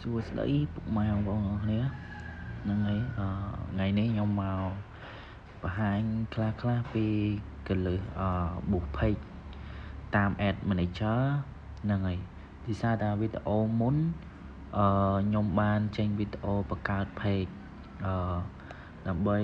សួស្តីពុកម៉ែបងប្អូនទាំងអស់គ្នាហ្នឹងហើយអឺថ្ងៃនេះខ្ញុំមកបង្ហាញខ្លះខ្លះពីគន្លឹះអឺ boost page តាម Ad Manager ហ្នឹងហើយទីសារថាវីដេអូមុនអឺខ្ញុំបានចេញវីដេអូបង្កើត page អឺដើម្បី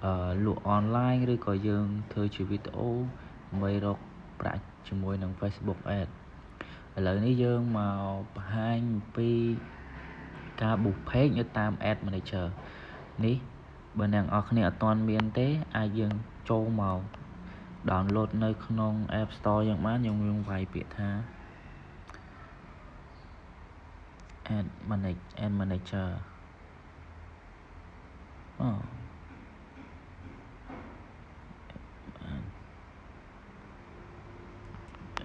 អឺលក់អនឡាញឬក៏យើងធ្វើជាវីដេអូដើម្បីរកប្រាក់ជាមួយនឹង Facebook Ad ឥឡូវនេះយើងមកបង្ហាញពីការ boost page នៅតាម Ad Manager នេះបើអ្នកនរគ្នាអត់ទាន់មានទេអាចយើងចូលមក download នៅក្នុង App Store យ៉ាងបានយើងយើងវាយពាក្យថា Ad Manager អូ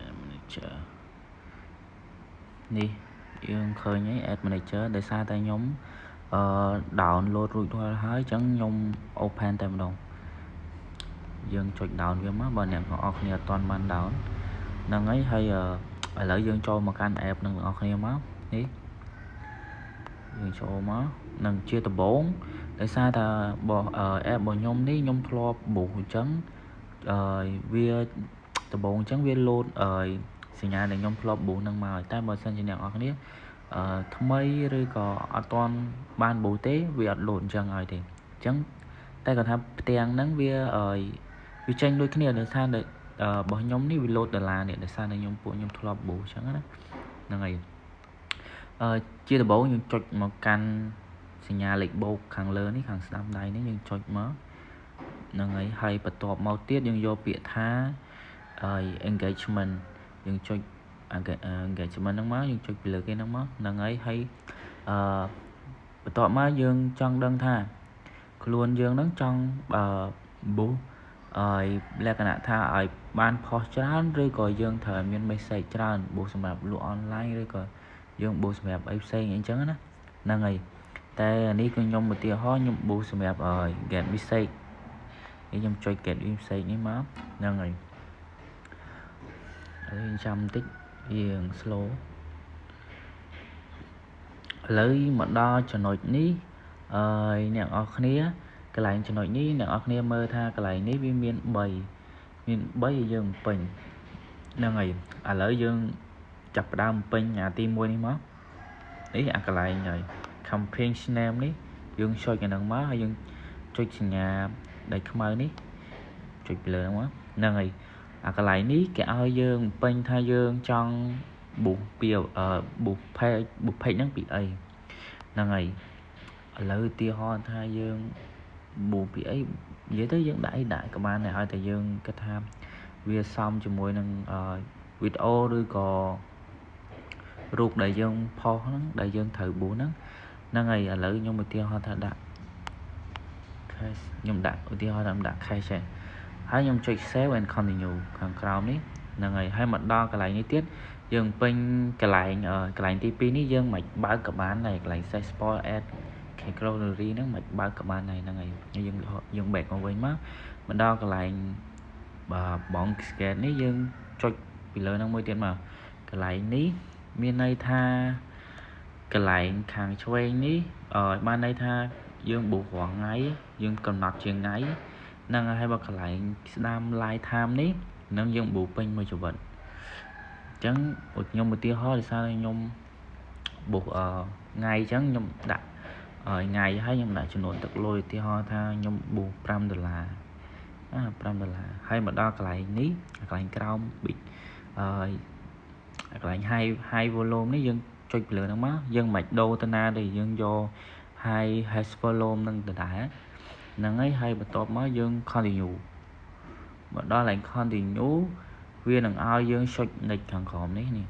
Ad Manager នេះយើងឃើញហើយ Ad Manager ដោយសារតែខ្ញុំអឺ download រួចរាល់ហើយអញ្ចឹងខ្ញុំ open តែម្ដងយើងចុច down វាមកបើអ្នកទាំងអស់គ្នាអត់ទាន់បាន down ហ្នឹងហើយហើយឥឡូវយើងចូលមកកាន់ app នឹងទាំងអស់គ្នាមកនេះយើងចូលមកនឹងជាដំបូងដោយសារតែរបស់ app របស់ខ្ញុំនេះខ្ញុំធ្លាប់ boost អញ្ចឹងអឺវាដំបូងអញ្ចឹងវា load អឺសញ្ញាដែលខ្ញុំធ្លាប់ boost នឹងមកតែបើសិនជាអ្នកនរគ្នាអឺថ្មីឬក៏អត់ទាន់បាន boost ទេវាអត់ load អញ្ចឹងឲ្យទេអញ្ចឹងតែគាត់ថាផ្ទាំងហ្នឹងវាអឺវាចេញដូចគ្នាដោយសាររបស់ខ្ញុំនេះវា load ដុល្លារនេះដោយសារតែខ្ញុំពួកខ្ញុំធ្លាប់ boost អញ្ចឹងណាហ្នឹងហើយអឺជាដំបូងយើងចុចមកកាន់សញ្ញាលេខបូកខាងលើនេះខាងស្ដាំដៃនេះយើងចុចមកហ្នឹងហើយហើយបន្ទាប់មកទៀតយើងយកពាក្យថាហើយ engagement យើងចុច engagement ហ្នឹងមកយើងចុចពីលើគេហ្នឹងមកហ្នឹងហើយហើយអឺបន្ទាប់មកយើងចង់ដឹងថាខ្លួនយើងហ្នឹងចង់អឺ boost ឲ្យលក្ខណៈថាឲ្យបានផុសច្រើនឬក៏យើងត្រូវឲ្យមាន message ច្រើន boost សម្រាប់លក់អនឡាញឬក៏យើង boost សម្រាប់អីផ្សេងអីចឹងណាហ្នឹងហើយតែអានេះគឺខ្ញុំឧទាហរណ៍ខ្ញុំ boost សម្រាប់ឲ្យ get message នេះខ្ញុំចុច get message នេះមកហ្នឹងហើយហើយចាំបន្តិចរៀង slow ឥឡូវមកដល់ចំណុចនេះអឺអ្នកនរគ្នាកន្លែងចំណុចនេះអ្នកនរគ្នាមើលថាកន្លែងនេះវាមាន3មាន3ឲ្យយើងពេញហ្នឹងហើយឥឡូវយើងចាប់ផ្ដើមពេញអាទី1នេះមកនេះអាកន្លែងហើយ campaign name នេះយើងចុចអាហ្នឹងមកហើយយើងចុចសញ្ញាដៃខ្មៅនេះចុចពីលើហ្នឹងមកហ្នឹងហើយអាកន្លែងនេះគេឲ្យយើងពេញថាយើងចង់ boost ពី boost page boost page ហ្នឹងពីអីហ្នឹងហើយឥឡូវឧទាហរណ៍ថាយើង boost ពីអីនិយាយទៅយើងដាក់អីដាក់ក៏បានដែរឲ្យតែយើងគិតថាវាសមជាមួយនឹងវីដេអូឬក៏រូបដែលយើងផុសហ្នឹងដែលយើងត្រូវ boost ហ្នឹងហ្នឹងហើយឥឡូវខ្ញុំឧទាហរណ៍ថាដាក់ cash ខ្ញុំដាក់ឧទាហរណ៍ថាខ្ញុំដាក់ cash ហើយហើយខ្ញុំចុច save and continue ខាងក្រោមនេះហ្នឹងហើយហើយមកដល់កន្លែងនេះទៀតយើងពេញកន្លែងកន្លែងទី2នេះយើងមិនបើកក៏បានដែរកន្លែង Salesforce add category ហ្នឹងមិនបើកក៏បានដែរហ្នឹងហើយយើងយើង back មកវិញមកមកដល់កន្លែងបង scan នេះយើងចុចពីលើហ្នឹងមួយទៀតមកកន្លែងនេះមានន័យថាកន្លែងខាងឆ្វេងនេះបានន័យថាយើង boost រាល់ថ្ងៃយើងកំណត់ជាថ្ងៃហ្នឹងហើយបើកន្លែងស្ដាំ lifetime នេះនឹងយើង boost ពេញមួយជីវិតអញ្ចឹងខ្ញុំឧទាហរណ៍ដោយសារខ្ញុំ boost អឺថ្ងៃអញ្ចឹងខ្ញុំដាក់ថ្ងៃហើយខ្ញុំដាក់ចំនួនទឹកលុយឧទាហរណ៍ថាខ្ញុំ boost 5ដុល្លារអា5ដុល្លារហើយមកដល់កន្លែងនេះកន្លែងក្រោម big អឺកន្លែង high volume នេះយើងចុចពីលើហ្នឹងមកយើងមិនដូរទៅណាទេយើងយក high volume នឹងដដែលហ្នឹងហើយហើយបន្ទាប់មកយើង continue មកដល់កន្លែង continue វានឹងឲ្យយើងចុច next ខាងក្រោមនេះនេះ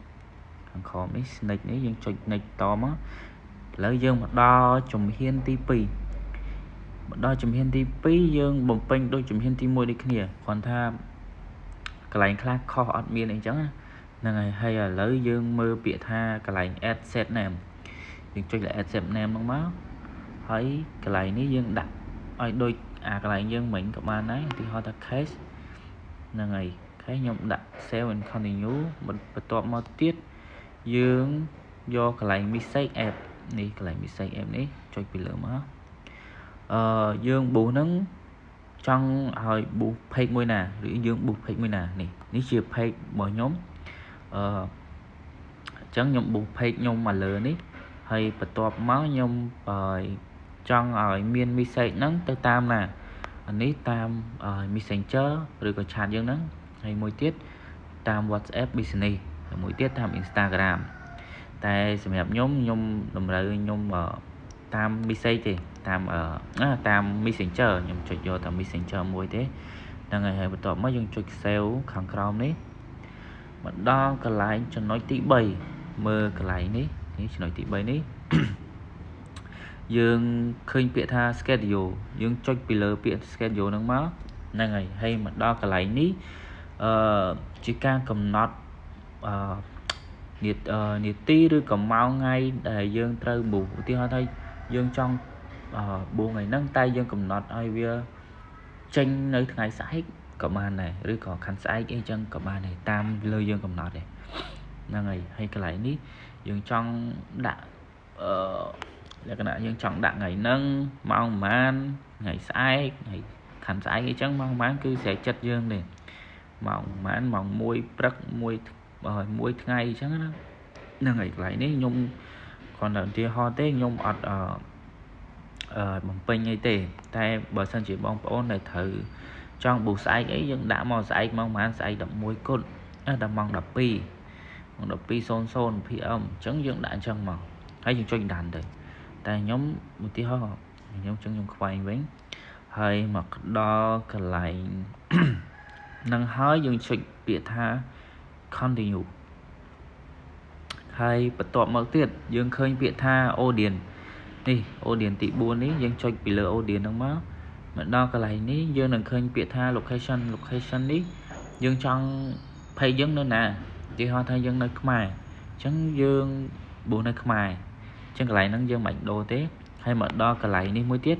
ខាងក្រោមនេះ next នេះយើងចុច next តមកឥឡូវយើងមកដល់ជំហានទី2មកដល់ជំហានទី2យើងបំពេញដូចជំហានទី1ដូចគ្នាគ្រាន់ថាកន្លែងខ្លះខុសអត់មានអីចឹងណាហ្នឹងហើយហើយឥឡូវយើងមើលពាក្យថាកន្លែង ad set name យើងចុចលើ ad set name ហ្នឹងមកហើយកន្លែងនេះយើងដាក់ឲ្យដូចអាកន្លែងយើងមិញក៏បានដែរឧទាហរណ៍ថា cash ហ្នឹងហើយ cash ខ្ញុំដាក់ save and continue បន្ទាប់មកទៀតយើង យកកន្លែង message app នេះកន្លែង message app នេះចុចពីលើមកអឺយើង boost ហ្នឹងចង់ឲ្យ boost page មួយណាឬយើង boost page មួយណានេះនេះជា page របស់ខ្ញុំអឺអញ្ចឹងខ្ញុំ boost page ខ្ញុំមកលើនេះហើយបន្ទាប់មកខ្ញុំចង់ឲ្យមាន message ហ្នឹងទៅតាមណាអានេះតាម Messenger ឬក៏ chat យើងហ្នឹងហើយមួយទៀតតាម WhatsApp Business ហើយមួយទៀតតាម Instagram តែសម្រាប់ខ្ញុំខ្ញុំតម្រូវខ្ញុំតាម message ទេតាមតាម Messenger ខ្ញុំចុចយកតាម Messenger មួយទេហ្នឹងហើយហើយបន្ទាប់មកយើងចុច save ខាងក្រោមនេះមកដល់កន្លែងចំណុចទី3មើលកន្លែងនេះនេះចំណុចទី3នេះយើងឃើញពាក្យថា schedule យើងចុចពីលើពាក្យ schedule ហ្នឹងមកហ្នឹងហើយហើយមកដល់កន្លែងនេះអឺជាការកំណត់អឺនាទីឬក៏ម៉ោងថ្ងៃដែលយើងត្រូវ boost ឧទាហរណ៍ថាយើងចង់ boost ថ្ងៃហ្នឹងតែយើងកំណត់ឲ្យវាចេញនៅថ្ងៃស្អែកក៏បានដែរឬក៏ខាន់ស្អែកអីចឹងក៏បានដែរតាមលើយើងកំណត់ដែរហ្នឹងហើយហើយកន្លែងនេះយើងចង់ដាក់អឺលក្ខណៈយើងចង់ដាក់ថ្ងៃហ្នឹងម៉ោងប្រហែលថ្ងៃស្អែកថ្ងៃខាន់ស្អែកអីចឹងម៉ោងប្រហែលគឺស្រេចចិត្តយើងទេម៉ោងប្រហែលម៉ោង1ព្រឹក1 1ថ្ងៃអញ្ចឹងណាហ្នឹងហើយកន្លែងនេះខ្ញុំគ្រាន់តែឧទាហរណ៍ទេខ្ញុំអត់អឺបំពេញអីទេតែបើសិនជាបងប្អូនដែលត្រូវចង់ boost ស្អែកអីយើងដាក់មកស្អែកម៉ោងប្រហែលស្អែក11គត់ដល់ម៉ោង12ម៉ោង12:00 PM អញ្ចឹងយើងដាក់អញ្ចឹងមកហើយយើងចុច done ទៅតែខ្ញុំឧទាហរណ៍ខ្ញុំចឹងខ្ញុំខ្វែងវិញហើយមកដល់កន្លែងនឹងហើយយើងចុចពាក្យថា continue ហើយបន្ទាប់មកទៀតយើងឃើញពាក្យថា audience នេះ audience ទី4នេះយើងចុចពីលើ audience ហ្នឹងមកមកដល់កន្លែងនេះយើងនឹងឃើញពាក្យថា location location នេះយើងចង់ page យើងនៅណាឧទាហរណ៍ថាយើងនៅខ្មែរអញ្ចឹងយើង boost នៅខ្មែរអញ្ចឹងកន្លែងហ្នឹងយើងមិនដូរទេហើយមកដល់កន្លែងនេះមួយទៀត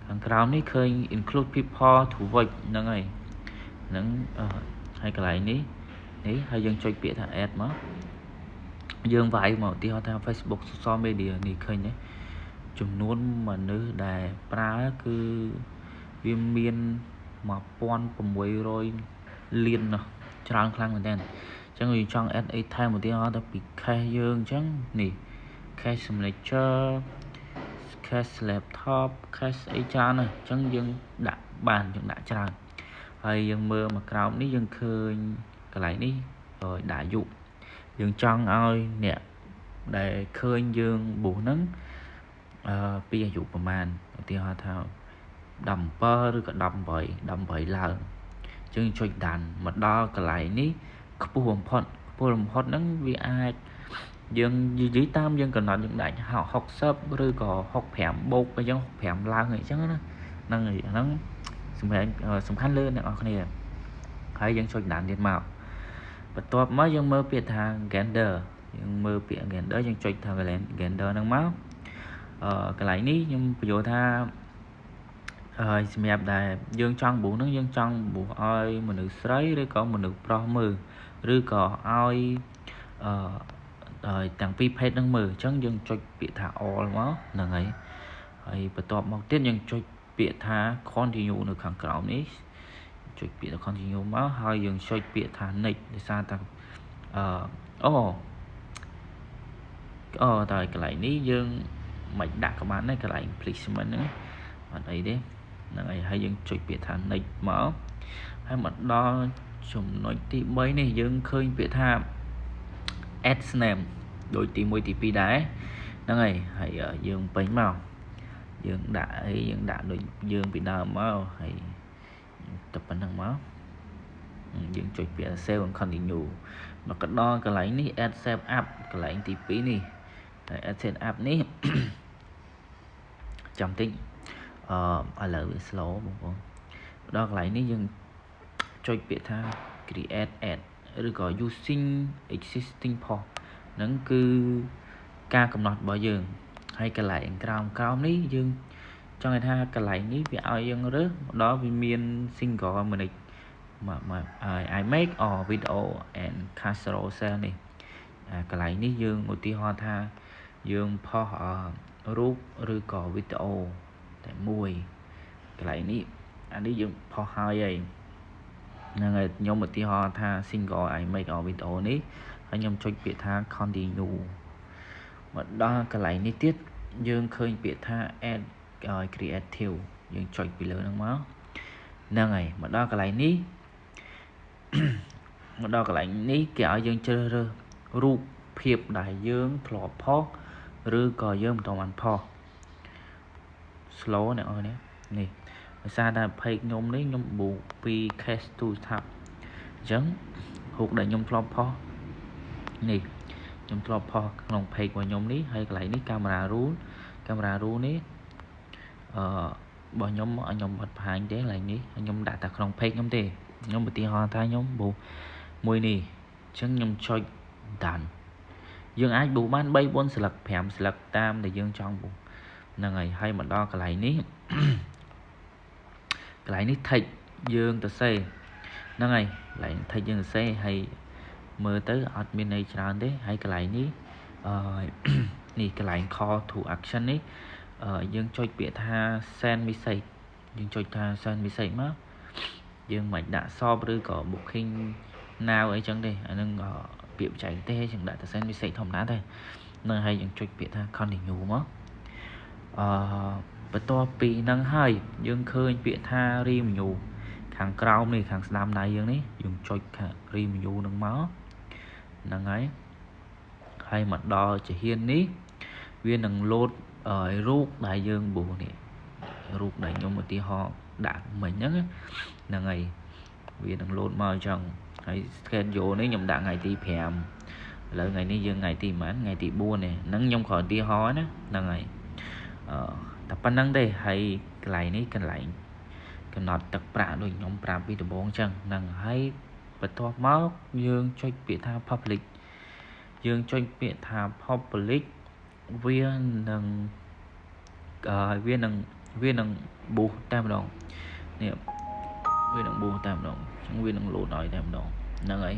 ខាងក្រោមនេះឃើញ include people to watch ហ្នឹងហើយហ្នឹងហើយកន្លែងនេះនេះហើយយើងចុចពាក្យថា add មកយើងវាយមកឧទាហរណ៍ថា Facebook social media នេះឃើញទេចំនួនមនុស្សដែលប្រើគឺវាមាន1600លាននោះច្រើនខ្លាំងមែនទែនអញ្ចឹងយើងចង់ add អីថែមឧទាហរណ៍ទៅពី case យើងអញ្ចឹងនេះ case manager case laptop case អីច្រើនណាស់អញ្ចឹងយើងដាក់បានយើងដាក់ច្រើនហើយយើងមើលមកក្រោមនេះយើងឃើញកន្លែងនេះដាក់អាយុយើងចង់ឲ្យអ្នកដែលឃើញយើង boost ហ្នឹងអឺពីអាយុប្រហែលឧទាហរណ៍ថា17ឬក៏18 18ឡើងអញ្ចឹងចុច done មកដល់កន្លែងនេះខ្ពស់បំផុតខ្ពស់បំផុតហ្នឹងវាអាចយើងនិយាយតាមយើងកំណត់យើងដាច់60ឬក៏65បូកអញ្ចឹង65ឡើងអញ្ចឹងណាហ្នឹងហើយហ្នឹងសម្រាប់សំខាន់លើអ្នកនរគ្នាហើយយើងចុច done ទៀតមកបន្ទាប់មកយើងមើលពាក្យថា gender យើងមើលពាក្យ gender យើងចុចថា gender ហ្នឹងមកអឺកន្លែងនេះខ្ញុំបញ្យល់ថាហើយសម្រាប់ដែលយើងចង់ boost ហ្នឹងយើងចង់ boost ឲ្យមនុស្សស្រីឬក៏មនុស្សប្រុសមើលឬក៏ឲ្យអឺហើយទាំងពីរភេទហ្នឹងមើលអញ្ចឹងយើងចុចពាក្យថា all មកហ្នឹងហើយហើយបន្ទាប់មកទៀតយើងចុចពាក្យថា continue នៅខាងក្រោមនេះចុចពាក្យថា continue មកហើយយើងចុចពាក្យថា next ដោយសារតែអឺអូអូតើកន្លែងនេះយើងមិនដាក់ក៏បានដែរកន្លែង placement ហ្នឹងអត់អីទេហ្នឹងហើយហើយយើងចុចពាក្យថា next មកហើយមកដល់ចំណុចទី3នេះយើងឃើញពាក្យថា add name ដូចទី1ទី2ដែរហ្នឹងហើយហើយយើងពេញមកយើងដាក់អីយើងដាក់ដូចយើងពីដើមមកហើយតែប៉ុណ្្នឹងមកយើងចុចពាក្យ save and continue មកក៏ដល់កន្លែងនេះ add save up កន្លែងទី2នេះហើយ add set up នេះចាំតិចអឺឥឡូវវា slow បងប្អូនដល់កន្លែងនេះយើងចុចពាក្យថា create ad ឬក៏ using existing post ហ្នឹងគឺការកំណត់របស់យើងហើយកន្លែងក្រោមក្រោមនេះយើងចង់ឲ្យថាកន្លែងនេះវាឲ្យយើងរើសដល់វាមាន single manage មក image or video and carousel នេះ អាកន្លែងនេះយើងឧទាហរណ៍ថាយើងផុសរូបឬក៏វីដេអូតែមួយកន្លែងនេះអានេះយើងផុសហើយហើយហ្នឹងហើយខ្ញុំឧទាហរណ៍ថា single image or video នេះហើយខ្ញុំចុចពាក្យថា continue មកដល់កន្លែងនេះទៀតយើងឃើញពាក្យថា add creative យើងចុចពីលើហ្នឹងមកហ្នឹងហើយមកដល់កន្លែងនេះមកដល់កន្លែងនេះគេឲ្យយើងជ្រើសរើសរូបភាពដែលយើងធ្លាប់ផុសឬក៏យើងមិនទាន់បានផុស slow អ្នកនរនេះនេះដោយសារតែ page ខ្ញុំនេះខ្ញុំបូកពី case to tab អញ្ចឹងរូបដែលខ្ញុំធ្លាប់ផុសនេះខ្ញុំធ្លាប់ផុសក្នុង page របស់ខ្ញុំនេះហើយកន្លែងនេះ camera roll camera roll នេះអឺរបស់ខ្ញុំខ្ញុំអត់បង្ហាញទេកន្លែងនេះខ្ញុំដាក់តែក្នុង page ខ្ញុំទេខ្ញុំឧទាហរណ៍ថាខ្ញុំបូមួយនេះអញ្ចឹងខ្ញុំចុច done យើងអាចបូបាន3 4ស្លឹក5ស្លឹកតាមដែលយើងចង់បូហ្នឹងហើយហើយមកដល់កន្លែងនេះកន្លែងនេះ text យើងទៅសេហ្នឹងហើយកន្លែង text យើងទៅសេហើយមើលទៅអត់មានន័យច្រើនទេហើយកន្លែងនេះអឺនេះកន្លែង call to action នេះយើងចុចពាក្យថា send message យើងចុចថា send message មកយើងមិនដាក់ shop ឬក៏ booking now អីចឹងទេអានឹងពាក្យបច្ចេកទេសយើងដាក់តែ send message ធម្មតាទេនឹងហើយយើងចុចពាក្យថា continue មកអឺបន្ទាប់ពីនឹងហើយយើងឃើញពាក្យថា review ខាងក្រោមនេះខាងស្ដាំដៃយើងនេះយើងចុចខាង review នឹងមកហ្នឹងហើយហើយមកដល់ជាហ៊ាននេះវានឹងលោតរូបដែលយើងបូនេះរូបដែលខ្ញុំឧទាហរណ៍ដាក់មិញហ្នឹងហ្នឹងហើយវានឹងលោតមកអញ្ចឹងហើយ schedule នេះខ្ញុំដាក់ថ្ងៃទី5ឥឡូវថ្ងៃនេះយើងថ្ងៃទីប៉ុន្មានថ្ងៃទី4នេះហ្នឹងខ្ញុំគ្រាន់ឧទាហរណ៍ណាហ្នឹងហើយអឺតែប៉ុណ្្នឹងទេហើយកន្លែងនេះកន្លែងកំណត់ទឹកប្រាក់ដូចខ្ញុំប្រាប់ពីដំបូងអញ្ចឹងហ្នឹងហើយបន្ទាប់មកយើងចុចពាក្យថា public យើងចុចពាក្យថា public វានឹងអឺវានឹងវានឹង boost តែម្ដងនេះវានឹង boost តែម្ដងអញ្ចឹងវានឹង load ឲ្យតែម្ដងហ្នឹងហើយ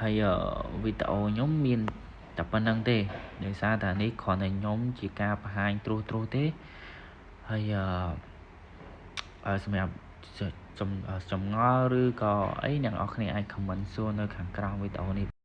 ហើយវីដេអូខ្ញុំមានតែប៉ុណ្្នឹងទេដោយសារតែនេះគ្រាន់តែខ្ញុំជាការបង្ហាញត្រួសត្រាសទេហើយអឺសម្រាប់ចម្ងល់ឬក៏អីអ្នកនរគ្នាអាច comment សួរនៅខាងក្រោមវីដេអូនេះ។